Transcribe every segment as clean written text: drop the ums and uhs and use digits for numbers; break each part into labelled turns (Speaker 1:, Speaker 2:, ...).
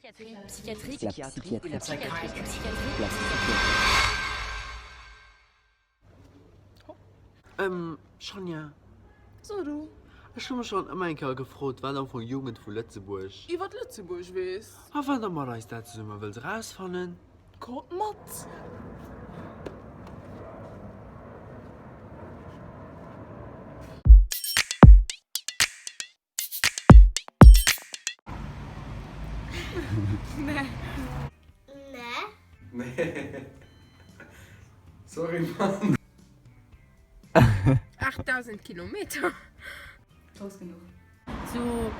Speaker 1: Psychiatrie. La psychiatrie. La psychiatrie.
Speaker 2: Ehm, Shania.
Speaker 3: So du.
Speaker 2: Ech hu mech schonn ëmmer eng Kéier gefrot, wat am Fong Jugend vu Lëtzebuerg.
Speaker 3: Iwwert Lëtzebuerg weess.
Speaker 2: A wann der mat eis dat zesumme wëllt erausfannen.
Speaker 3: Kommt mat! Nee.
Speaker 4: Nee. Sorry Mann.
Speaker 5: 8000 Kilometer.
Speaker 6: Grouss genuch.
Speaker 1: Sou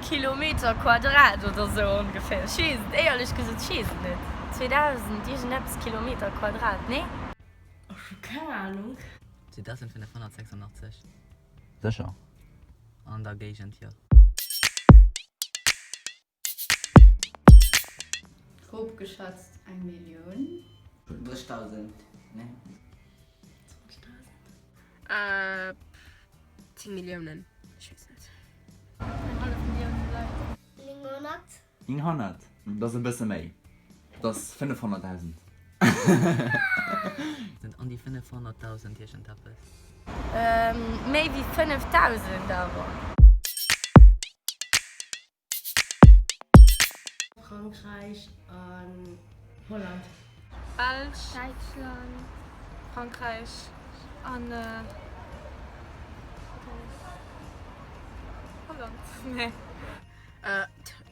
Speaker 1: Kilometer Quadrat oder sou ongeféier. Ech weess et éierlech gesot, ech weess et net. 2000 iergendeppes Kilometer Quadrat, nee? Ech hu keng Ahnung.
Speaker 7: 2586.
Speaker 8: Sécher.
Speaker 7: An der Géigend, jo.
Speaker 6: Grob geschätzt eng Millioun.
Speaker 9: 30.000, nee.
Speaker 1: 20.000?
Speaker 5: Äh, 10 Milliounen, ech weess net.
Speaker 1: Eng hallef Millioun Leit.
Speaker 10: 900.
Speaker 8: 900? Dat ass e bësse méi. Dat ass 500.000.
Speaker 7: Sind an déi 500.000 iergendeppes.
Speaker 1: Méi wéi 5.000 awer.
Speaker 11: Frankräich an Holland.
Speaker 12: Belsch, Däitschland, Frankräich an Holland, nee.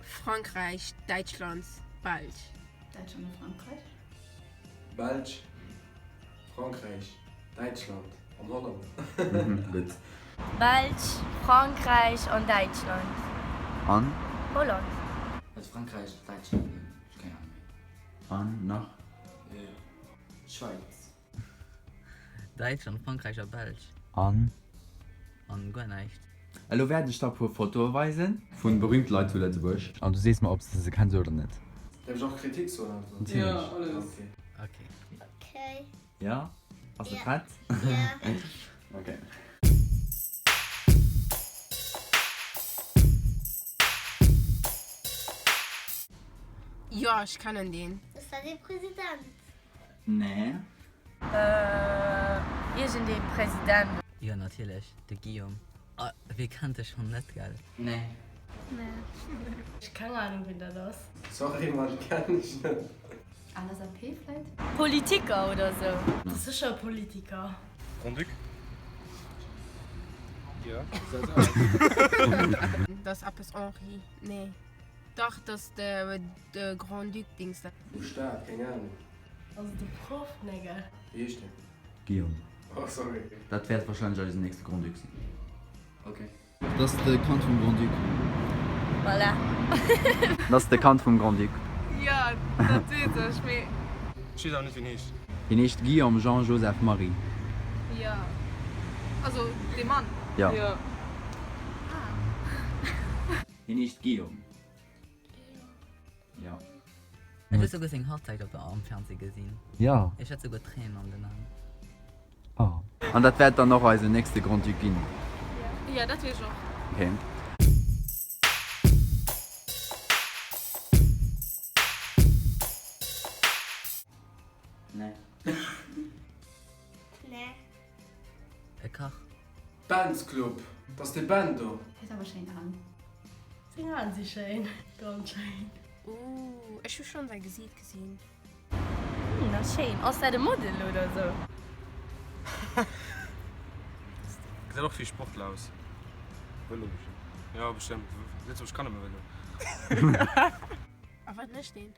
Speaker 5: Frankräich, Däitschland, Belsch.
Speaker 6: Däitschland a Frankräich.
Speaker 4: Belsch, Frankräich, Däitschland an Holland.
Speaker 8: Gutt.
Speaker 1: Belsch, Frankräich an Däitschland.
Speaker 8: An?
Speaker 1: Holland.
Speaker 9: Also Frankräich, Däitschland, ech keng Ahnung méi.
Speaker 8: An nach?
Speaker 9: Schwäiz.
Speaker 7: Däitschland, Frankräich a Belsch.
Speaker 8: An?
Speaker 7: An guer näischt.
Speaker 8: Elo wäert ech der puer Fotoe weisen. Vun berühmte Leit zu Lëtzebuerg. An du sees mer obs de se kenns oder net.
Speaker 4: Däerf ech och Kritik soen also?
Speaker 8: Natierlech.
Speaker 3: Jo, alles.
Speaker 7: Okay.
Speaker 10: Okay.
Speaker 8: Jo? Bass de prett?
Speaker 10: Jo.
Speaker 8: Okay.
Speaker 5: Jo, ech kennen deen.
Speaker 10: Ass dat ee President?
Speaker 8: Nee.
Speaker 1: Iergend ee President.
Speaker 7: Jo natierlech, de Guillaume. Ah, wee kennt de schon net, gell?
Speaker 9: Nee.
Speaker 11: Nee. Ech keng Ahnung wien dat ass.
Speaker 4: Sorry man, kenn ech net.
Speaker 6: LSAP vläit?
Speaker 1: Politiker oder sou.
Speaker 11: Dat ass sécher e Politiker.
Speaker 13: Grand-Duc? Jo.
Speaker 5: Dat ass eppes Henri, nee. Dach, dat ass de Grand-Duc Dings.
Speaker 4: Vu Stad, keng Ahnung.
Speaker 11: Ass et e Proff? Nee, gell?
Speaker 4: Wéi heescht deen?
Speaker 8: Guillaume.
Speaker 4: Oh sorry.
Speaker 8: Dat wäert wahrscheinlech eisen nächste Grand-Duc sinn.
Speaker 9: Ok.
Speaker 8: Dat ass de Kand vum Grand-Duc.
Speaker 1: Voilà.
Speaker 8: Dat ass de Kand vum Grand-Duc.
Speaker 12: Jo, dat weess ech, mee.
Speaker 13: Ech weess awer net wéi en heescht.
Speaker 8: Hien heescht Guillaume Jean Joseph Marie.
Speaker 12: Jo, also dee Mann?
Speaker 8: Jo.
Speaker 3: Jo.
Speaker 12: Ah.
Speaker 8: Hien heescht Guillaume.
Speaker 10: Guillaume.
Speaker 8: Jo.
Speaker 7: Ech hu souguer seng Hochzäit op der am Fernseh gesinn.
Speaker 8: Jo.
Speaker 7: Ech hat souguer Tréinen an den Aen.
Speaker 8: Oh. An dat wäert dann och eisen nächste Grand-Duc ginn.
Speaker 12: Jo, dat weess ech och.
Speaker 8: Okay.
Speaker 9: Nee.
Speaker 10: Nee.
Speaker 7: E Kach.
Speaker 4: Ben's Club, dat ass dee Ben do.
Speaker 6: Huet awer schéin Aen.
Speaker 11: Seng Aen si schéin, ganz schéin.
Speaker 5: Ooh, ech hu schonn säi Gesiit gesinn.
Speaker 1: Hm, dat ass schéin. Ass dat e Model oder sou?
Speaker 13: Gesäit och wéi Sportler aus. Vëlo bestëmmt. Jo bestëmmt, Lëtzebuerg kann nëmme Vëlo.
Speaker 5: A wat mécht deen?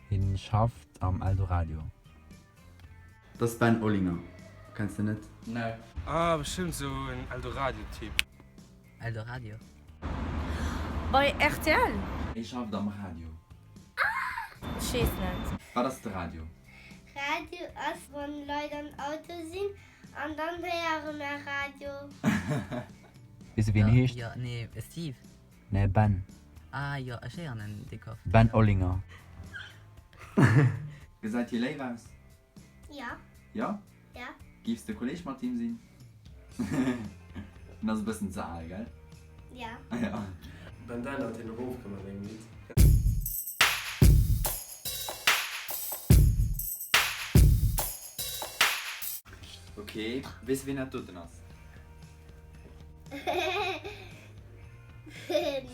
Speaker 8: Hien schafft am Eldoradio. Dat ass Ben Olinger. Kenns de net?
Speaker 9: Nee.
Speaker 13: Ah bestëmmt sou en Eldoradio Typ.
Speaker 7: Eldoradio.
Speaker 1: Bei rtl?
Speaker 8: Hie schafft am Radio.
Speaker 1: Ech weess net.
Speaker 8: Wat ass de Radio?
Speaker 10: Radio ass wann Leit am Auto sinn an dann héiere mer Radio.
Speaker 8: Weess de wéi en heescht?
Speaker 7: Jo, nee, Steve.
Speaker 8: Nee, Ben.
Speaker 7: Ah jo, ech héieren en déck oft.
Speaker 8: Ben Olinger. Gesäit hie léif aus?
Speaker 10: Ja.
Speaker 8: Jo?
Speaker 10: Ja.
Speaker 8: Giffs de Kolleg mat him sinn? En ass e bëssen ze al, gell?
Speaker 10: Ja.
Speaker 8: Ja.
Speaker 4: Ben Dänder huet hien erofkomm an engem Lidd.
Speaker 8: Ok, weess de ween dat doten ass?
Speaker 10: Nee.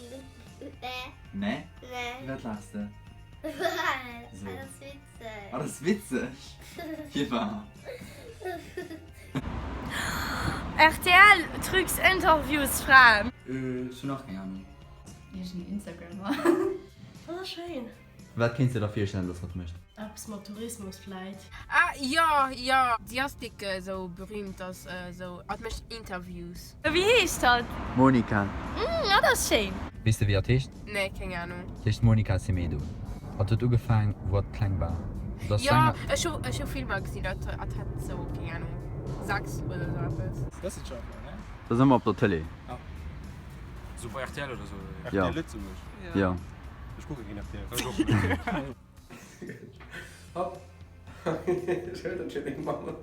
Speaker 8: Nee? Firwat laachs de?
Speaker 10: Well dat ass witzeg.
Speaker 8: Dat ass witzeg? Firwat?
Speaker 1: Rtl Trucs Interviews Fraen.
Speaker 9: Ech hunn och keng Ahnung.
Speaker 6: Iergend Instagrammer.
Speaker 11: Dat ass schéin.
Speaker 8: Wat kéints de der virstellen, dass hatt mécht?
Speaker 11: Eppes mat Tourismus vläit.
Speaker 5: Ah jo jo, si ass dick esou berühmt ass esou, hatt mécht Interviews.
Speaker 1: Wéi heescht hatt?
Speaker 8: Monica.
Speaker 1: Mmh, dat ass schéin.
Speaker 8: Weess de wéi hatt heescht?
Speaker 5: Nee, keng Ahnung.
Speaker 8: Si heescht Monica Semedo. Hatt huet ugefaang wou hatt kleng war. Hatt ass
Speaker 5: Jo,
Speaker 8: Sänger.
Speaker 5: ech hu ech hu Filmer gesinn, hatt hatt hat esou, keng Ahnung, 6 oder esou eppes.
Speaker 13: Wëssenschaftler, ne?
Speaker 8: Dat ass ëmmer op der Tëlee.
Speaker 13: Sou bei rtl oder sou?
Speaker 8: Ja.
Speaker 13: Rtl Lëtzebuerg?
Speaker 8: Ja.
Speaker 13: Ech kucke keen rtl. Ech och net.
Speaker 4: Hopp. Ech hëlt dat fir deng Mamm.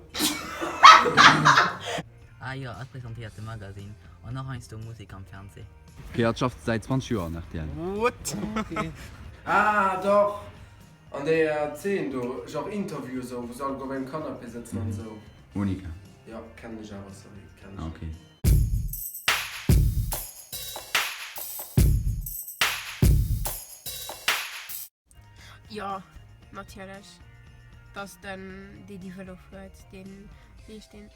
Speaker 7: Ah jo, hatt presentéiert de Magasinn an och heiansdo Musek am Fernseh.
Speaker 8: Ok, hatt schafft säit 20 Joer an rtl.
Speaker 13: What?
Speaker 4: Ah dach, an deeër Zeen do, genre Interview esou, wou se alleguer op engem Canapé sëtzen an esou.
Speaker 8: Monica.
Speaker 4: Jo, kennen ech awer, sorry, kennen ech.
Speaker 8: Ah ok.
Speaker 5: Jo, natierlech. Dat ass den, dee déi Vëlo fuert, deen, wéi heescht deen?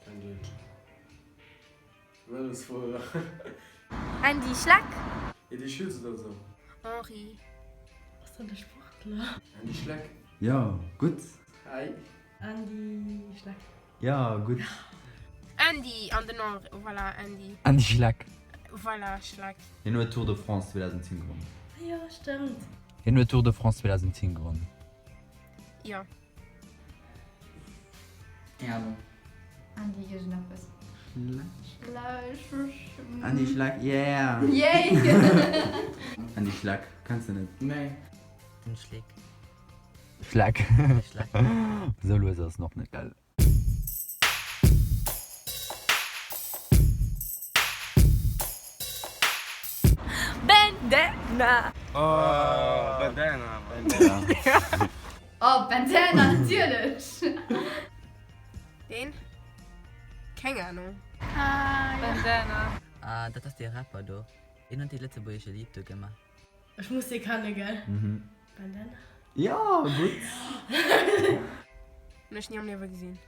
Speaker 4: Kein Deutsch. Vëlosfuerer.
Speaker 1: Andy Schleck.
Speaker 4: Edy Schütz oder sou.
Speaker 5: Henri.
Speaker 11: Ass dat e Sportler?
Speaker 4: Andy Schleck.
Speaker 8: Jo, gutt.
Speaker 4: Hi.
Speaker 11: Andy Schleck.
Speaker 8: Jo, gutt.
Speaker 5: Andy an den Henri, voilà, Andy.
Speaker 8: Andy Schleck.
Speaker 5: Voilà, Schleck.
Speaker 8: Hien huet Tour de France 2010 gewonnen.
Speaker 11: Jo, stëmmt.
Speaker 8: Hien huet Tour de France 2010 gewonnen.
Speaker 5: Jo.
Speaker 9: Keng Ahnung.
Speaker 6: Andy iergendeppes.
Speaker 8: Schleck.
Speaker 6: Schleck.
Speaker 8: Andy Schleck, yeah!
Speaker 6: Yay!
Speaker 8: Andy Schleck, kenns de net?
Speaker 9: Nee.
Speaker 7: Den Schleck.
Speaker 8: Schleck.
Speaker 7: Schleck.
Speaker 8: Esou lues ass en och net, gell?
Speaker 1: Bandana!
Speaker 13: Oh, Bandana.
Speaker 6: Oh, Bandana, natierlech!
Speaker 5: Deen? Keng Ahnung.
Speaker 12: Bandana.
Speaker 7: Ah, dat ass dee Rapper do. Deen huet dee lëtzebuergesche Lidd do gemaach.
Speaker 11: Ech muss dee kenne, gell? Bandana?
Speaker 8: Jo, gutt.
Speaker 5: Hunn ech ni am Liewe gesinn.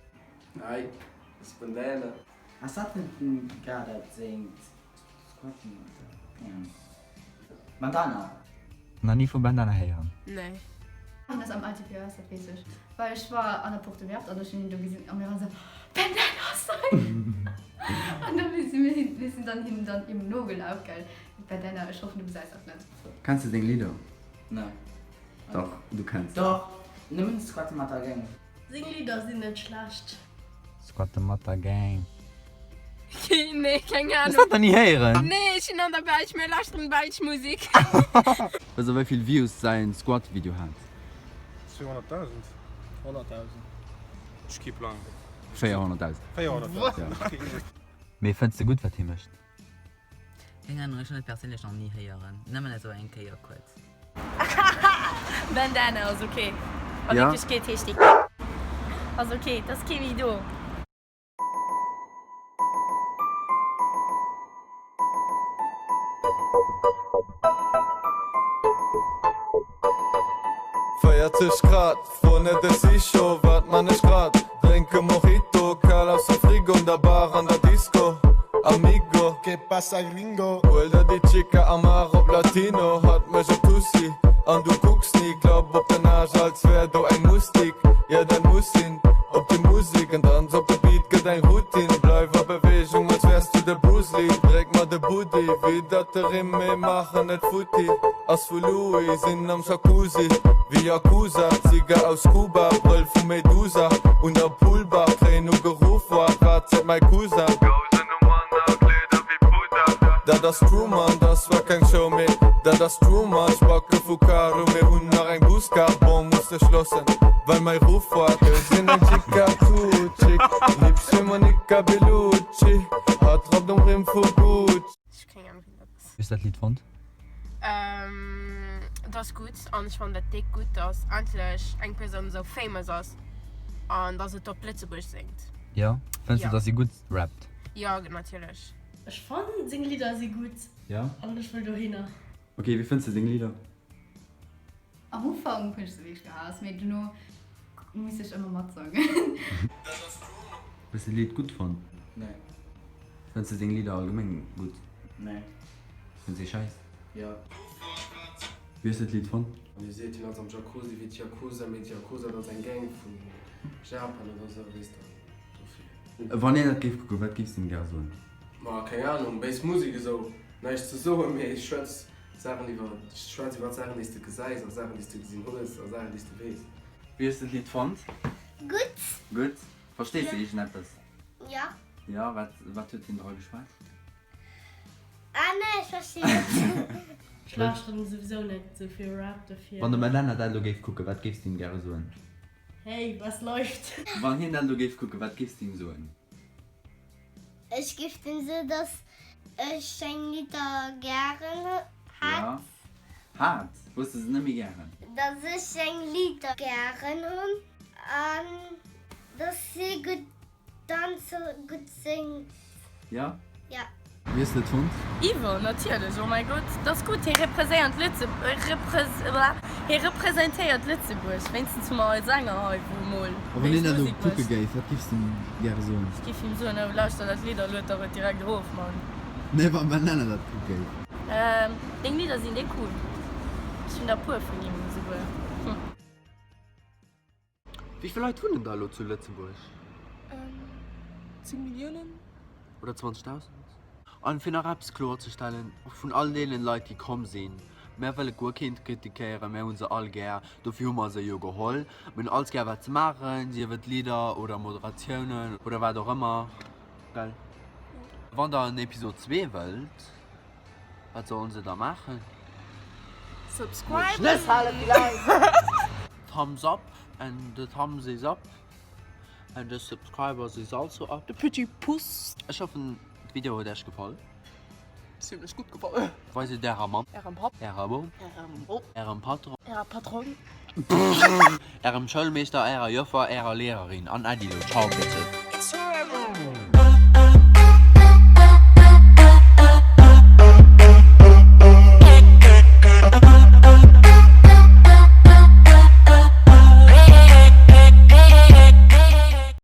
Speaker 4: Nei, das ist Bandana.
Speaker 9: Ass dat net den Gars dat séngt Squatting oder keng Ahnung. Bandana.
Speaker 8: Nach ni vu Bandana héieren?
Speaker 5: Nee.
Speaker 6: Hien ass am ATPS, dat weess ech, well ech war an der Porte Ouverte an ech hunn hien do gesinn a mir waren esou, Bandana ass hei! An da si mir hin, mir sinn dann him dann eben nogelauf, gell. Bandana, ech hoffen du gesäis dat net.
Speaker 8: Kenns de seng Lidder?
Speaker 9: Nee.
Speaker 8: Dach, du kenns se.
Speaker 9: Dach, nëmmen Squatte mat der Gang.
Speaker 11: Seng Lidder sinn net schlecht.
Speaker 8: Squatte mat der Gang.
Speaker 5: Nee, keng
Speaker 8: Hues
Speaker 5: Ahnung.
Speaker 8: dat nach ni héieren?
Speaker 5: Nee, ech sinn an der Belsch, mir lauschteren belsch Musik.
Speaker 8: Weess der wéi vill Views säin Squat Video hat?
Speaker 13: 200.000?
Speaker 4: 100.000.
Speaker 13: Ech kee Plang.
Speaker 8: 400.000.
Speaker 13: 400.000?
Speaker 8: Mee fënns de gutt wat hie mécht?
Speaker 7: Keng Ahnung, ech hunn et perséinlech nach ni héieren, nëmmen esou eng Kéier kuerz.
Speaker 1: Bandana ass ok. A
Speaker 8: Ja.
Speaker 1: Wierklechkeet heescht déi Ass ok, et ass kee méi do.
Speaker 14: Véierzeg Grad, fro net, ech si scho, wat man ech grad? Drénke Mojito, kal aus dem Frigo, an der Bar, an der Disco, Amigo. Que pasa gringo? Huel der déi Chica a maach op Latino, hatt mech op Tussi an du kucks ni, klapp op den Aarsch, als wär do eng Mustik, ja dat muss sinn, op déi Musik en Danz op de Beat gëtt eng Routine, bleif a Bewegung, als wärs du de Bruce Lee, dréck mer de Booty, widdert de Rimm, mir maachen et futti. Ass vu Louis, sinn am Jacuzzi wéi Yakuza, Zigar aus Kuba, Brëll vu Medusa, un der Poolbar, kréien ugeruff, Wa wat seet mäi Cousin? Gousen um Mann a Kleeder wéi Pudder. Dat ass true Mann, dat war keng Show mee dat ass true Mann, Spacke vu Karo, mir hunn nach eng Buskaart, bon muss ech loossen, well mäi Ruff war. Ech sinn eng Chica too chic, liebst fir Monica Bellucci, hatt rappt um Rimm vu Gucci.
Speaker 5: Ech keng Ahnung wien dat ass.
Speaker 8: Wéi hues dat Lidd fonnt?
Speaker 5: Et ass gutt an ech fannen dat déck gutt dass endlech eng Persoun esou famous ass an dass et op Lëtzebuergesch séngt.
Speaker 8: Jo? Fënns du
Speaker 5: Ja.
Speaker 8: dass si gutt rappt?
Speaker 5: Jo, natierlech.
Speaker 11: Ech fannen seng Lidder si gutt
Speaker 8: Ja?
Speaker 11: an ech wëll dohinner.
Speaker 8: Ok, wéi fënns de seng Lidder?
Speaker 6: Am Ufank hunn ech se wierklech gehaasst, mee dono muss ech ëmmer matsangen.
Speaker 8: Hues de d'Lidd gutt fonnt?
Speaker 9: Nee.
Speaker 8: Fënns de seng Lidder allgemeng gutt?
Speaker 9: Nee.
Speaker 8: Fënns de scheiss?
Speaker 9: Jo.
Speaker 8: Wéi hues de d'Lidd fonnt?
Speaker 4: An hie seet, hien ass am Jacuzzi wéi d'Yakuza, mee d'Yakuza dat ass eng Gang vu Japan oder sou, weess de, dofir.
Speaker 8: Wann een dat géif kucken, wat géifs de him gär soen?
Speaker 4: Ma keng Ahnung, béis Musek esou, näischt ze soen, mee schwätz Saachen iwwer, schwätz iwwer Saachen déi s de gesäis a Saachen déi s de gesinn hues a Saachen déi s de weess.
Speaker 8: Wéi hues de d'Lidd fonnt?
Speaker 10: Gutt.
Speaker 8: Gutt. Verstees de iergendeppes?
Speaker 10: Jo.
Speaker 8: Jo, wat, wat huet hien dra geschwat?
Speaker 10: Ah nee, ech verstinn net.
Speaker 11: Ech lauschteren souwisou net sou vill Rap dofir.
Speaker 8: Wann de Madonna dat elo géif kucken, wat géifs de him gäre soen?
Speaker 11: Hey, was läuft?
Speaker 8: Wann hien dat elo géif kucken, wat géifs de him soen?
Speaker 10: Ech géif dem soen, dass ech seng Lidder gären hat.
Speaker 8: Ja. Hat? Hues de se net méi gären?
Speaker 10: Dass ech seng Lidder gären hunn an dass hie gutt Danze gutt séngt.
Speaker 8: Jo?
Speaker 10: Ja.
Speaker 8: Wéi hues de et fonnt?
Speaker 1: Iwwer, natierlech, oh mäi Gott, dat ass gutt, hie represéiert Lëtze, repres, hie representéiert Lëtzebuerg, wéinstens hu mer eis Sänger hei, wou emol
Speaker 8: A wann een dat elo kucke géif, wat giffs de him gäre soen?
Speaker 1: Ech giff him soen, oh lauschter dat Lidd a lued der et direkt erof, Mann.
Speaker 8: Nee, wann Banana dat kucke géif.
Speaker 1: Deng Lidder sinn déi cool, ech hunn der puer vun him esouguer.
Speaker 2: Wéi vill Leit wunnen da elo zu Lëtzebuerg?
Speaker 3: 10 Milliounen?
Speaker 2: Oder 20.000? An fir nach eppes kloerzestellen, vun all deenen Leit déi komm sinn, mär wëlle guer keent kritikéieren, mär hu se all gär, dofir hu mer se jo geholl. Mir hunn alles gär wat se maachen, sief et Lidder oder Moderatiounen oder wat och ëmmer, gell? Wann der en Episod 2 wëllt, Wat sollen se da maachen?
Speaker 3: Subscriben!
Speaker 2: Schnëss halen villäicht! Thumbs up and the thumbs is up and the subscribers is also up.
Speaker 3: De petit pouce.
Speaker 2: Ech hoffen d'Video huet Äech gefall.
Speaker 3: Zimlech gutt gefall.
Speaker 2: Weist et ärer Mamm.
Speaker 3: Ärem Papp.
Speaker 2: Ärer Bom.
Speaker 3: Ärem Bop.
Speaker 2: Ärem Patron.
Speaker 3: Ärer Patronne.
Speaker 2: Ärem Schoulmeeschter, ärer Joffer, ärer Lehrerin an Äddi lo. Ciao bitte.